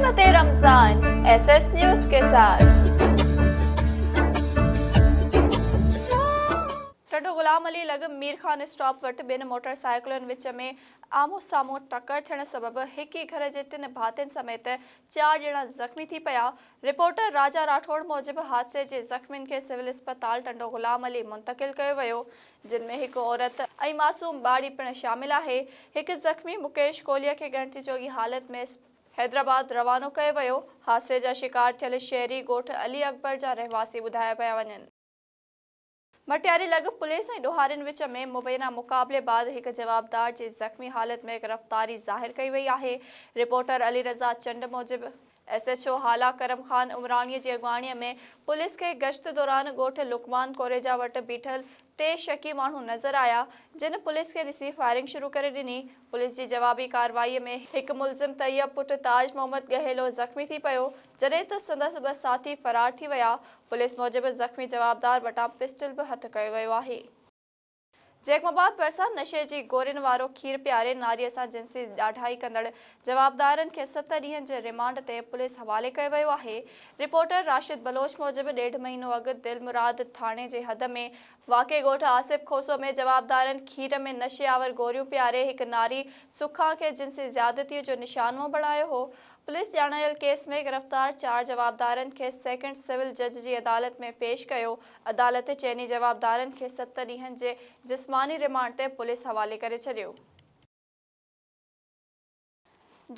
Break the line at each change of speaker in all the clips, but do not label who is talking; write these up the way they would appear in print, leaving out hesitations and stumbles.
رحمت Ramzan S S news ڪي ساٿ. ٽنڊو غلام علي لڳ مير خان اسٽاپ وٽ ٻن موٽر سائيڪلن وچ ۾ آمهون سامهون ٽڪر ٿيڻ سبب هڪ ئي گهر جي ٽن ڀاتين سميت چار ڄڻا زخمي ٿي پيا. رپورٽر راجا راٺوڙ موجب حادثي جي زخمين کي سول اسپتال ٽنڊو غلام علي منتقل ڪيو ويو جن ۾ هڪ عورت ۽ معصوم ٻارڙي پڻ شامل آهي. هڪ زخمي مڪيش ڪولهي کي ڳڻتي جوڳي حالت ۾ حيدرآباد روانو ڪيو ويو. حادثي جا شڪار ٿيل شهري ڳوٺ علي اڪبر جا رهواسي ٻڌايا پيا وڃن. مٽياري لڳ پوليس ۽ ڏوهارين وچ ۾ مبينا مقابلي بعد هڪ جوابدار جي زخمي حالت ۾ گرفتاري ظاهر ڪئي وئي آهي. رپورٽر علي رضا چنڊ موجب، S H O Hala Karam Khan Umrani جي اڳواڻي ۾ پوليس کي گشت دوران ڳوٺ لقمان ڪوريجا وٽ بيٺل ٽي شڪي ماڻهو نظر آيا، جن پوليس کي ڏسي فائرنگ شروع ڪري ڏني. پوليس جي جوابي ڪارروائي ۾ هڪ ملزم طيب پٽ تاج محمد ڳهيلو زخمي ٿي پيو، جڏهن ته سندس ٻه ساٿي فرار ٿي ويا. پوليس موجب زخمي جوابدار وٽان پسٽل به هٿ ڪيو ويو آهي. جيڪب آباد ڀرسان نشي جي گورين وارو کير پياري ناريء سان جنسي ڏاڍائي ڪندڙ جوابدارن کي ست ڏينهن جي ريمانڊ تي پوليس حوالي ڪيو ويو آهي. رپورٽر راشد بلوچ موجب ڏيڍ مهينو اڳ دلمراد ٿاڻي جي حد ۾ واقع ڳوٺ آصف کوسو ۾ جوابدارن کير ۾ نشي آور گوريون پياري هڪ ناري سکان کي جنسي زيادتيء جو نشانو بڻايو هو. پوليس ڄاڻايل ڪيس ۾ گرفتار چار جوابدارن کي سيڪنڊ سول جج جي عدالت ۾ پيش ڪيو. عدالت چئني جوابدارن کي ست ڏينهن جي جسماني رمانڊ تي پوليس حوالي ڪري ڇڏيو.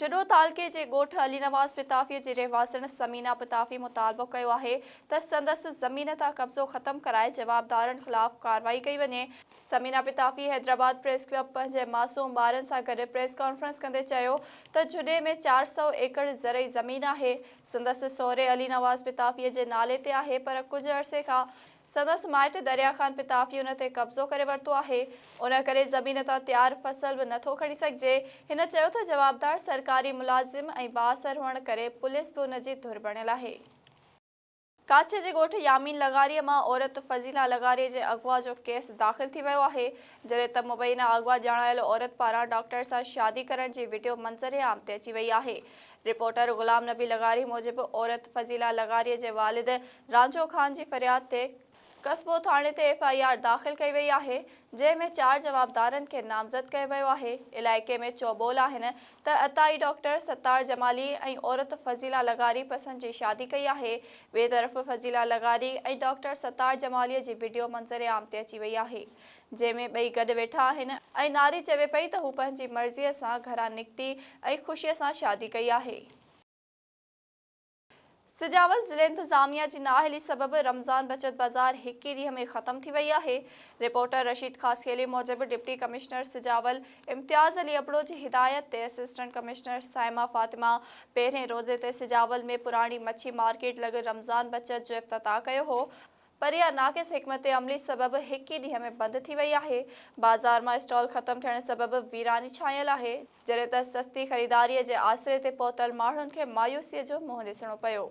جهڏو تعلقي جي ڳوٺ علي نواز پتافي جي رهواسڻ ثمينه پتافي مطالبو ڪيو آهي ته سندس زمين تان قبضو ختم ڪرائي جوابدارن خلاف ڪارروائي ڪئي وڃي. ثمينه پتافي حيدرآباد پريس ڪلب پنهنجي معصوم ٻارن سان گڏ پريس ڪانفرنس ڪندي چيو ته جهڏي ۾ 400 ايڪڙ زرعي زمين آهي، سندس سهري علي نواز پتافيء جي نالي تي آهي پر ڪجهه عرصي کان سندس مائٽ دريا خان پتافي ان تي قبضو ڪري ورتو آهي، ان ڪري زمين تان تيار فصل به نٿو کڻي سگهجي. هن چيو ته جوابدار سرڪاري ملازم ۽ بااثر هئڻ ڪري پوليس به ان جي ڌر بڻيل آهي. ڪاڇي جي ڳوٺ يامين لغاريء مان عورت فضيلا لغاريء جي اغوا جو ڪيس داخل ٿي ويو آهي، جڏهن ته مبينا اغوا ڄاڻايل عورت پاران ڊاڪٽر سان شادي ڪرڻ جي وڊيو منظر عام تي اچي وئي آهي. رپورٽر غلام نبي لغاري موجب عورت فضيلا لغاريء جي والد رانجهو خان جي فرياد تي قصبو ٿاڻي تي ايف I R داخل ڪئي وئي آهي، جنهن ۾ چار جوابدارن کي نامزد ڪيو ويو آهي، علائقي ۾ چوٻول آهن ته عطائي ڊاڪٽر ستار جمالي ۽ عورت فضيلا لغاري پسند جي شادي ڪئي آهي، ٻئي طرف فضيلا لغاري ۽ ڊاڪٽر ستار جمالي جي وڊيو منظر عام تي اچي وئي آهي، جنهن ۾ ٻئي گڏ ويٺا آهن ۽ ناري چوي پئي ته هو پنهنجي مرضي سان گهران نڪتي ۽ خوشي سان شادي ڪئي آهي. سجاول ضلعي انتظاميا جي نااهلي سبب رمضان بچت بازار هڪ ئي ڏينهن ۾ ختم ٿي وئي آهي. رپورٽر رشيد خاصخيلي موجب ڊپٽي ڪمشنر سجاول امتياز علي ابڙو جي هدايت تي اسسٽنٽ ڪمشنر صائمه فاطمه پهرين روزي تي سجاول ۾ پراڻي مڇي مارڪيٽ لڳ رمضان بچت جو افتتاح ڪيو هو پر اها ناقص حڪمت عملي سبب هڪ ئي ڏينهن ۾ بند ٿي وئي آهي. بازار مان اسٽال ختم ٿيڻ سبب ويراني ڇانيل آهي، جڏهن ته سستي خريداريء جي آسري تي پهتل ماڻهن کي مايوسيء جو منهن ڏسڻو پيو.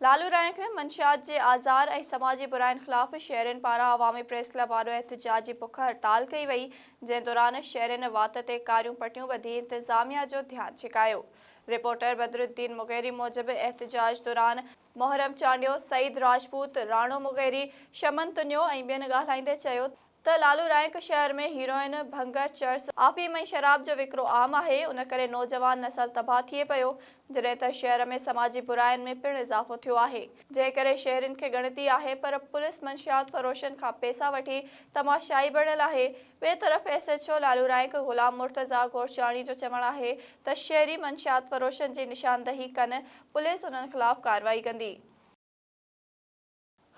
لالو رائنڪ ۾ منشيات جي آزار ۽ سماجي براين خلاف شهرين پاران عوامي پريس ڪلب آڏو احتجاجي بک هڙتال ڪئي وئي، جنهن دوران شهرين وات تي ڪاريون پٽيون ٻڌي انتظاميا جو ڌيان ڇڪايو. رپورٽر بدرالدين مغيري موجب احتجاج دوران محرم چانڊيو، سعيد راجپوت، راڻو مغيري، شمن تنيو ۽ ٻين ڳالهائيندي چيو ته لالو رائنڪ شهر ۾ هيروئن، ڀنگ، چرس، آفيم ۽ شراب جو وڪرو عام آهي، ان ڪري نوجوان نسل تباهه ٿئي پيو، جڏهن ته شهر ۾ سماجي براين ۾ پڻ اضافو ٿيو آهي، جنهن ڪري شهرين کي ڳڻتي آهي پر پوليس منشيات فروشن کان پئسا وٺي تماشائي بڻيل آهي، ٻئي طرف S H O Lalu Ranak Ghulam Murtaza Gorchani جو چوڻ آهي ته شهري منشيات فروشن جي نشاندهي ڪن، پوليس انهن خلاف ڪارروائي ڪندي.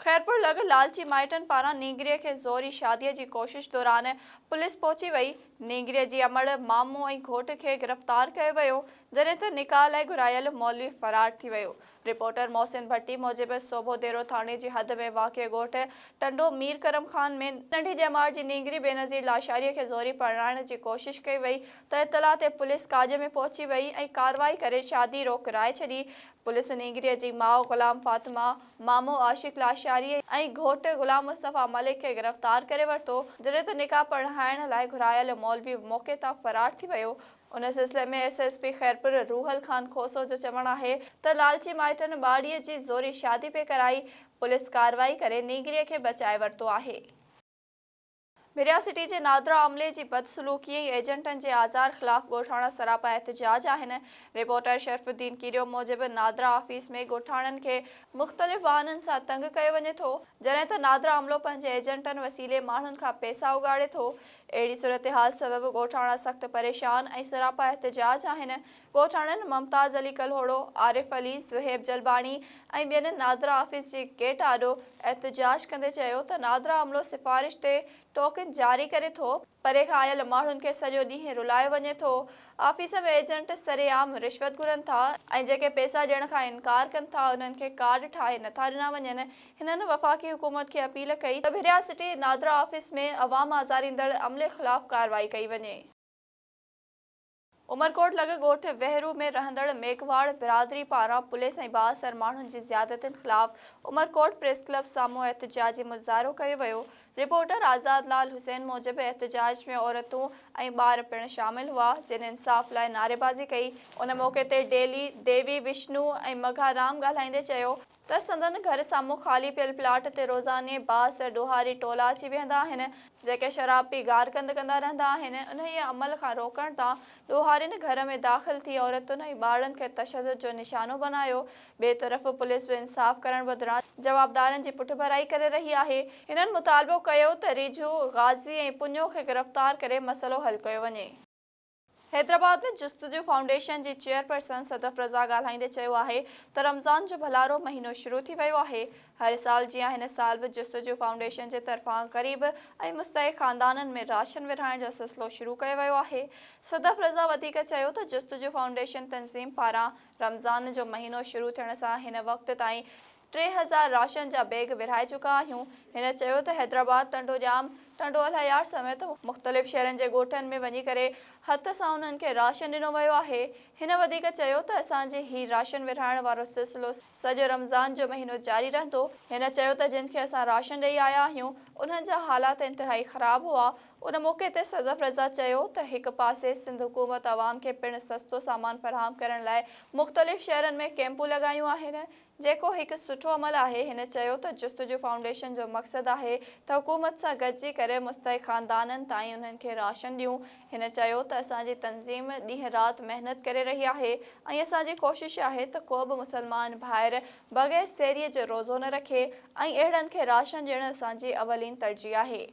خيرپور لڳ لالچي مائٽن پاران نينگريء کي زوري شاديء جي ڪوشش دوران پوليس پهچي وئي، نينگريء جي امڙ، مامو ۽ گهوٽ کي گرفتار ڪيو ويو، جڏهن ته نڪاح لاء گهرايل مولوي فرار ٿي ويو. رپورٽر محسن ڀٽي موجب سوڀو ديرو ٿاڻي جي حد ۾ واقع ڳوٺ ٽنڊو مير ڪرم خان ۾ ننڍي ڄمار جي نينگري بينظير لاشاري کي زوري پرڻائڻ جي ڪوشش ڪئي وئي ته اطلاع تي پوليس ڪاڄ ۾ پهچي وئي ۽ ڪارروائي ڪري شادي روڪرائي ڇڏي. پوليس نينگري جي ماء غلام فاطمه، مامو عاشق لاشاري ۽ گهوٽ غلام مصطفيٰ ملڪ کي گرفتار ڪري ورتو، جڏهن ته نڪاح پڙهائڻ لاء گهرايل مولوي. مولوي موقعي تان فرار ٿي ويو. ان سلسلي ۾ S S P Khairpur Rohal Khan Khoso جو چوڻ آهي ته لالچي مائٽن ٻارڙي جي زوري شادي پئي ڪرائي، پوليس ڪارروائي ڪري نينگري کي بچائي ورتو آهي. ڀريا سٽي جي نادرا عملي جي بدسلوڪي ۽ ايجنٽن جي آزار خلاف ڳوٺاڻا سراپا احتجاج آهن. رپورٽر شرف الدين ڪيريو موجب نادرا آفيس ۾ ڳوٺاڻن کي مختلف بهانن سان تنگ ڪيو وڃي ٿو، جڏهن ته نادرا عملو پنهنجي ايجنٽن وسيلي ماڻهن کان پئسا اڳاڙي ٿو. اهڙي صورتحال سبب ڳوٺاڻا سخت پريشان ۽ سراپا احتجاج آهن. ڳوٺاڻن ممتاز علي ڪلهوڙو، عارف علي، زوهيب جلباڻي ۽ ٻين نادرا آفيس جي گيٽ آڏو احتجاج ڪندي چيو ته نادرا عملو سفارش تي ٽوڪن جاري ڪري ٿو، پري کان آيل ماڻهن کي سڄو ڏينهن رلايو وڃي ٿو، آفيس ۾ ايجنٽ سرعام رشوت گهرن ٿا ۽ جيڪي پئسا ڏيڻ کان انڪار ڪن ٿا انهن کي ڪارڊ ٺاهي نٿا ڏنا وڃن. هنن وفاقي حڪومت کي اپيل ڪئي ته ڀريا سٽي نادرا آفيس ۾ عوام آزاريندڙ عملي خلاف ڪارروائي ڪئي وڃي. عمرڪوٽ لڳ ڳوٺ وهرو ۾ رهندڙ ميگهواڙ برادري پاران پوليس ۽ بااثر ماڻهن جي زيادتين خلاف عمرڪوٽ پريس ڪلب سامهون احتجاجي مظاهرو ڪيو ويو. رپورٽر آزاد لال حسين موجب احتجاج ۾ عورتون ۽ ٻار پڻ شامل هئا جن انصاف لاء نعريبازي ڪئي. ان موقعي تي ڊيلي، ديوي، وشنو ۽ مگها رام ڳالهائيندي چيو ته سندن گهر سامهون خالي پيل پلاٽ تي روزاني بااثر ڏوهاري ٽولا اچي ويهندا آهن، جيڪي شراب پي گارگند ڪندا رهندا آهن، انهيء عمل کان روڪڻ تان ڏوهارين گهر ۾ داخل ٿي عورتن ۽ ٻارڙن کي تشدد جو نشانو بنايو، ٻئي طرف پوليس به انصاف ڪرڻ بدران جوابدارن جي پٺڀرائي ڪري رهي آهي، هنن مطالبو ڪيو ته ريجهو، غازي ۽ پڃو کي گرفتار ڪري مسئلو حل ڪيو وڃي. حيدرآباد ۾ جستجو فائونڊيشن جي چيئرپرسن صدف رضا ڳالهائيندي چيو آهي ته رمضان جو ڀلارو مهينو شروع ٿي ويو آهي، هر سال جيان هن سال به جستجو فائونڊيشن جي طرفان غريب ۽ مستحق خاندانن ۾ راشن ورهائڻ جو سلسلو شروع ڪيو ويو آهي. صدف رضا وڌيڪ چيو ته جستجو فائونڊيشن تنظيم پاران رمضان جو مهينو شروع ٿيڻ سان هن وقت تائين 3000 راشن جا بيگ ورهائي چڪا آهيون، هن چيو ته حيدرآباد، ٽنڊو ڄام، ٽنڊو الهيار سميت مختلف شهرن جي ڳوٺن ۾ وڃي ڪري هٿ سان انهن کي راشن ڏنو ويو آهي، هن وڌيڪ چيو ته اسان جي هي راشن ورهائڻ وارو سلسلو سڄو رمضان جو مهينو جاري رهندو، هن چيو ته جن کي اسان راشن ڏئي آيا آهيون انهن جا حالات انتهائي خراب هئا، ان موقعي تي صدف رضا چيو ته هڪ پاسي سنڌ حڪومت عوام کي پڻ سستو سامان فراهم ڪرڻ لاء مختلف شهرن ۾ ڪيمپون لڳايون آهن، جيڪو هڪ سٺو عمل آهي، هن چيو ته جستجو فائونڊيشن جو مقصد آهي ته حڪومت سان گڏجي ڪري مستحق خاندانن تائين انهن کي راشن ڏيون، هن چيو ته اسان جي تنظيم ڏينهن رات محنت ڪري رهي آهي ۽ اسان جي ڪوشش آهي ته ڪو به مسلمان ڀائر بغير سيري جي روزو نه رکي ۽ اهڙن کي راشن ڏيڻ اسان جي اولين ترجيح آهي.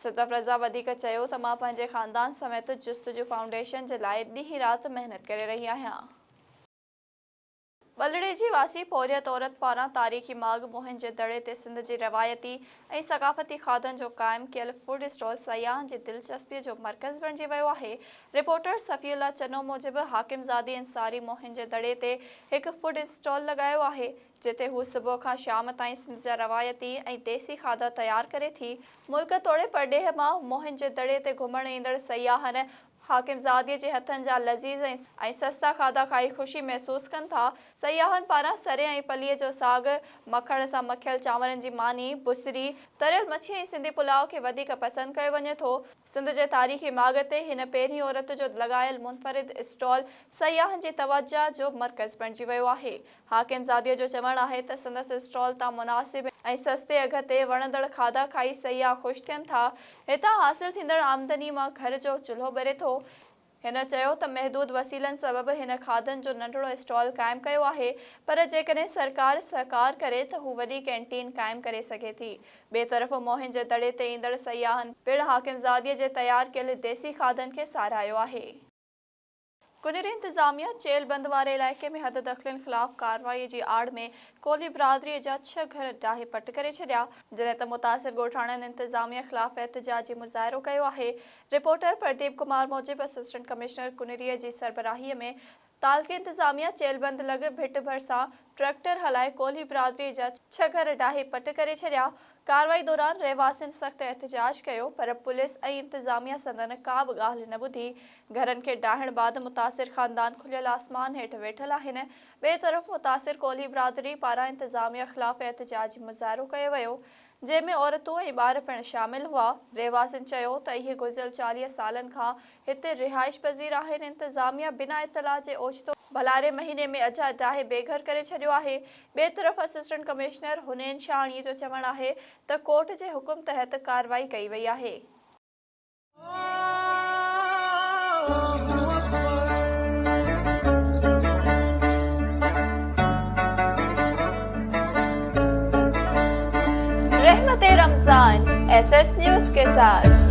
صدف رضا وڌيڪ چيو ته مان پنهنجي خاندان سميت جستجو فائونڊيشن جي لاء ڏينهن رات محنت ڪري رهي آهيان. ٻلهڙيجي واسي پورهيت عورت پاران تاريخي ماڳ موهن جي دڙي تي سنڌ جي روايتي ۽ ثقافتي کاڌن جو قائم ڪيل فوڊ اسٽال سياحن جي دلچسپي جو مرڪز بڻجي ويو آهي. رپورٽر صفي الله چنو موجب حاڪم زادي انصاري موهن جي دڙي تي هڪ فوڊ اسٽال لڳايو آهي جتي هو صبح کان شام تائين سنڌ جا روايتي ۽ ديسي کاڌا تيار ڪري ٿي. ملڪ توڙي پرڏيهه مان موهن جي دڙي تي گهمڻ ايندڙ سياحن حاڪم زاديء جي هٿن جا لذيذ ۽ سستا کاڌا کائي خوشي محسوس ڪن ٿا. سياحن پاران سري ۽ پليء جو ساڳ، مکڻ سان مکيل چانورن جي ماني، بسري، تريل مڇي ۽ سنڌي پلاء کي وڌيڪ پسند ڪيو وڃي ٿو. سنڌ جي تاريخي ماڳ تي هن پهرين عورت جو لڳايل منفرد اسٽال سياحن جي توجهه جو مرڪز بڻجي ويو آهي. حاڪم زاديء جو چوڻ آهي ته سندس اسٽال تان مناسب ۽ سستي اگهه تي وڻندڙ کاڌا کائي سياح خوش ٿين ٿا. هتان حاصل ٿيندڙ آمدني مان گهر جو چلهو ٻري ٿو. هن چيو ته محدود وسيلن سبب هن کاڌن جو ننڍڙو اسٽال قائم ڪيو آهي پر جيڪڏهن سرڪار سهڪار ڪري ته هو وڏي ڪينٽين قائم ڪري سگهي ٿي. ٻئي طرف موهن جي دڙي تي ايندڙ سياحن پڻ حاڪم زاديء جي تيار ڪيل ديسي کاڌن کي ساراهيو آهي. ڪنري انتظاميا چيل بند واري علائقي ۾ حد دخلين خلاف ڪارروائي جي آڙ ۾ ڪولهي برادري جا ڇهه گهر ڊاهي پٽ ڪري ڇڏيا، جڏهن ته متاثر ڳوٺاڻن انتظاميا خلاف احتجاجي مظاهرو ڪيو آهي، رپورٽر پرديپ ڪمار موجب اسسٽنٽ ڪمشنر ڪنري جي سربراهي ۾ تعلقي انتظاميا چيل بند لڳ ڀٽ ڀرسان ٽريڪٽر هلائي ڪولهي برادري جا ڇهه گهر ڊاهي پٽ ڪري ڇڏيا. ڪارروائي دوران رهواسين سخت احتجاج ڪيو پر پوليس ۽ انتظاميا سندن ڪا به ڳالهه نه ٻڌي. گهرن کي ڊاهڻ بعد متاثر خاندان کليل آسمان هيٺ ويٺل آهن. ٻئي طرف متاثر ڪولهي برادري پاران انتظاميا خلاف احتجاجي مظاهرو ڪيو ويو. جنهن ۾ عورتون ۽ ٻار پڻ شامل هئا. رهواسين چيو ته اهي گذريل 40 سالن کان هتي رهائش پذير آهن، انتظاميا بنا اطلاع جي اوچتو ڀلاري مهيني ۾ اجها ڊاهي بي گهر ڪري ڇڏيو آهي. ٻئي طرف اسسٽنٽ ڪمشنر حنين شاهاڻي جو چوڻ آهي ته ڪورٽ جي حڪم تحت ڪارروائي ڪئي وئي آهي. رحمت رمضان ايس ايس نيوز ڪي ساٿ.